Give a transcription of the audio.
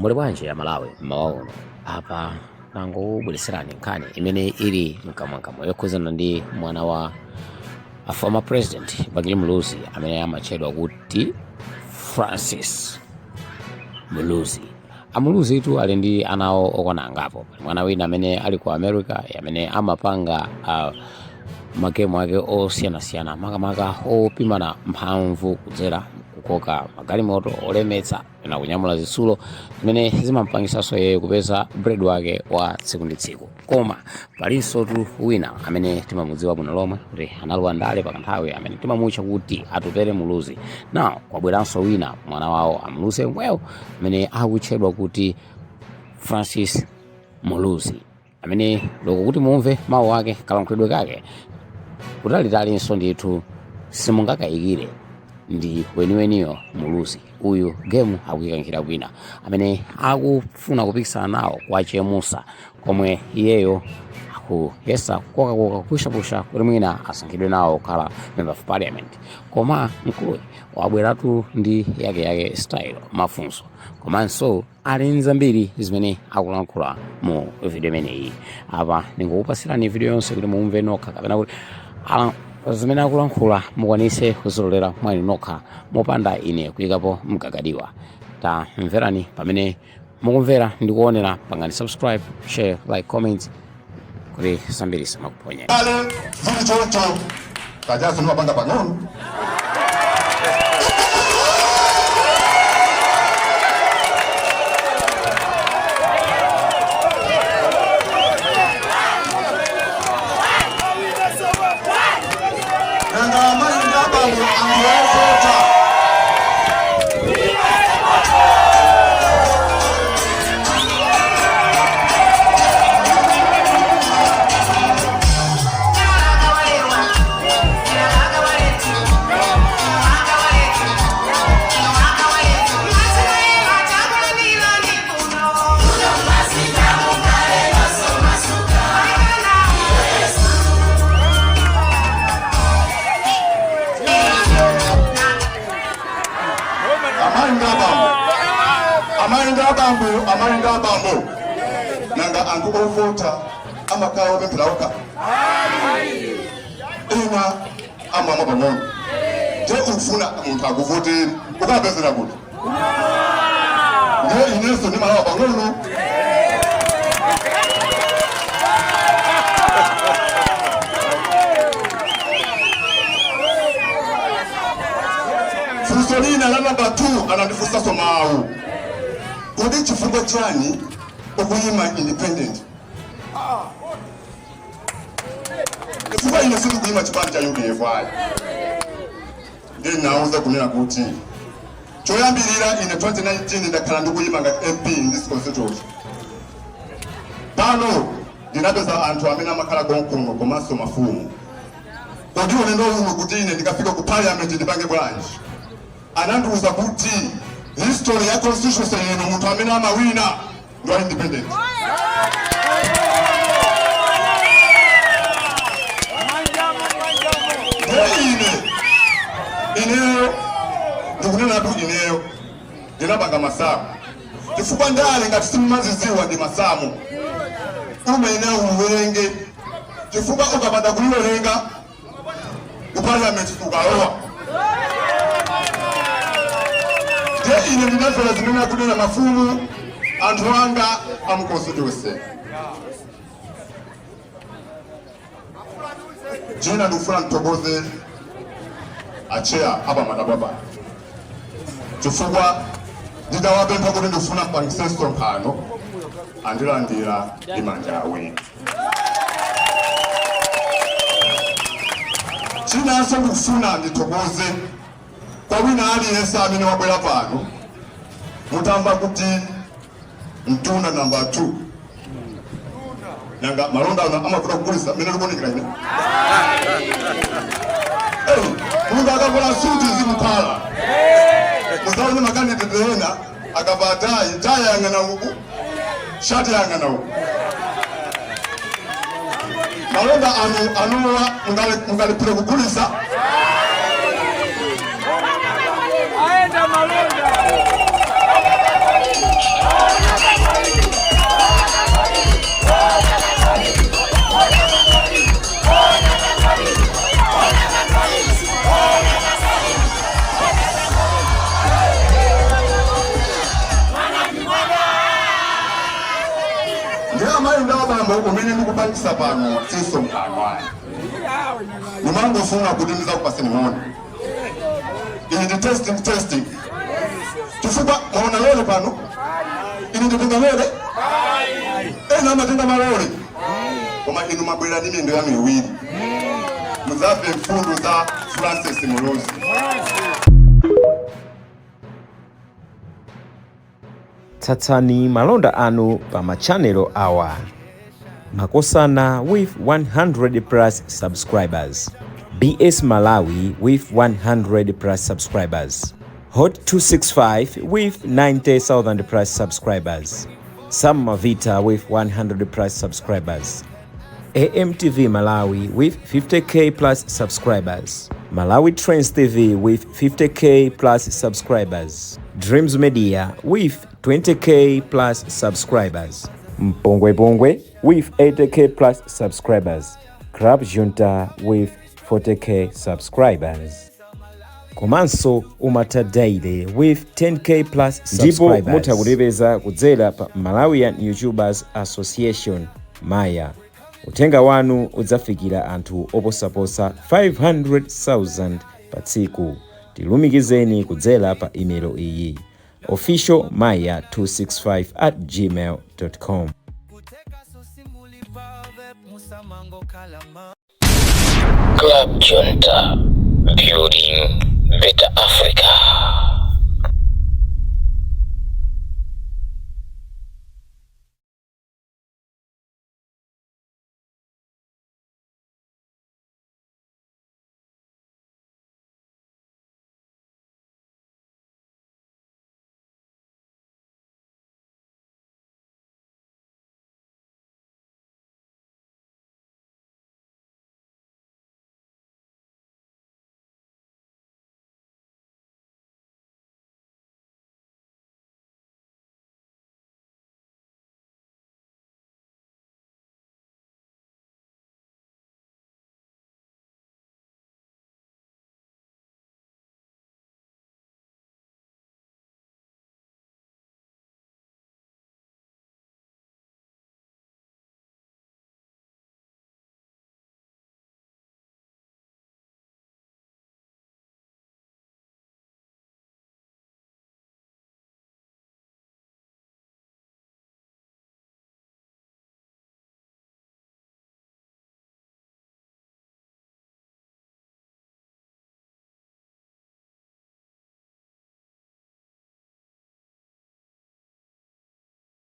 Muli bwanji Amalawi? Mmawa uno apa tangobweretserani nkhani imene ili mkamwamkamwa yokhuzana ndi mwana wa a former president Bakili Muluzi amene amatchedwa kuti Francis Muluzi. Amuluzitu ali ndi ana awo okwana angapo. Pali mwana wina amene ali ku America amene amapanga magemu ake osiyanasiyana, makamaka opimana mphamvu kudzera kukoka magalimoto olemetsa kapena kunyamula zitsulo zimene zimampangisanso iye kupeza bread wake wa tsiku ndi tsiku. Koma palinsotu wina amene timamudziwa bwino lomwe kuti analowa ndale pakanthawi, amene timamutcha kuti Atupele Muluzi. Now kwabweranso wina mwana wawo aMuluzi omwewo amene akutchedwa kuti Francis Muluzi, amene loko kuti mumve mawu ake, kalankhulidwe kake kutalitalinso ndithu simungakayikire ndi weniweniyo Muluzi. Uyu gemu akuikankhira kwina, amene akufuna kupikisana nawo kwa Chemusa, komwe iyeyo akuyesa kukokakoka, kupushapusha kuti mwina asankhidwe nawo kukhala member of parliament. Koma mkuluyu wabweratu ndi yakeyake style, mafunso komanso ali nzambiri zimene akulankhula mu video imeneyi. Apa ndingokupasirani video yonse kuti mumve nokha, kapena kuti zimene akulankhula mukwanise kuzilolera mwanu nokha mopanda ine kuyikapo mgagadiwa. Tamverani. Pamene mukumvera ndi kuonera, pangani subscribe, share, like, comment kuti zambiri samakuphonye. Ale zili choncho, kachasu ndimapanga pang'ono. Nanga amayi ndi abambo, anthu ovota, amayi ndi abambo, amayi ndi abambo, amayi ndi abambo, nanga anthu ovota amakhala opemphera okha? Ena amamwa pang'ono. Nde ufuna munthu akuvotere, ukapezera kuti? Nde inenso ndimalawa pang'ono. Funso lina la namba 2 anandifunsanso mawu: kodi chifukwa chani ukuyima independent? Chifukwa ine sindikuyima chipani cha UDF ayi. Ndinawuza kunena kuti choyambirira, ine 2019 ndakhala ndikuyima ngati MP in this constituency. Pano ndinapeza anthu amene amakhala konkuno komanso mafumu. Kodi ulendo uno kuti ine ndikafika ku parliament ndipange bwanji? Anandiwuza kuti history ya constituency ino, munthu amene amawina ndi wa independent. Ndiye ineyo ndikunenatu, ineyo ndinapanga masamu, chifukwa ndale, ngati simumaziziwa, ndi masamu. Umayenera uwerenge, chifukwa ukapanda kuliwerenga, ku parliament ukalowa. Ndiye ine ndinamvera zimene akunena mafumu, anthu anga amu constituency. China, ndikufuna ndithokoze acheya apa Matabwa pano, chifukwa nditawapempha kuti ndikufuna mpangise msonkhano, andilandira ndi manja awiri. Chinanso, ndikufuna ndithokoze kwa wina aliyense amene wabwera pano. Mutamva kuti Mtunda namba 2, nanga malonda ano amavuta kugulisa mmene tikuonekera ine? Hey, munthu akavala suti zimukhala. Muzaone ma candidate ena. Akavala tayi, tayi yang'ana uku, shati yang'ana uku. Malonda anu anuwa mungalipire kugulisa. Aenda malonda. Ndiye amayi ndi abambo, umene ndikupangisa pano si msonkhano ayi, nimangofuna kuti ndizakupaseni moni. Iyi ndi testing, testing, chifukwa mwaona lole pano, ine nditenga lole, ena amatenga malole, koma inu mabwera ndi miyendo yanu iwiri. Muzamve mfundo za Francis Muluzi. Tsatsani malonda anu pa machanelo awa: Makosana with 100 plus subscribers, BS Malawi with 100 plus subscribers, Hot 265 with 90,000 plus subscribers, Sam Mavita with 100 plus subscribers, AMTV Malawi with 50K plus subscribers, Malawi Trends TV with 50K plus subscribers, Dreams Media with 20K plus subscribers, Mpongwe Pongwe with 80K plus subscribers, Club Junta with 40K subscribers. Komanso Umata Daily with 10K plus. Ndipo mutha kutipeza kudzera pa Malawian YouTubers Association, Maya. Uthenga wanu udzafikira anthu oposaposa 500,000 pa tsiku. Tilumikizeni kudzera pa imelo iyi: officialmaya265@gmail.com. Club Junta, building better Africa.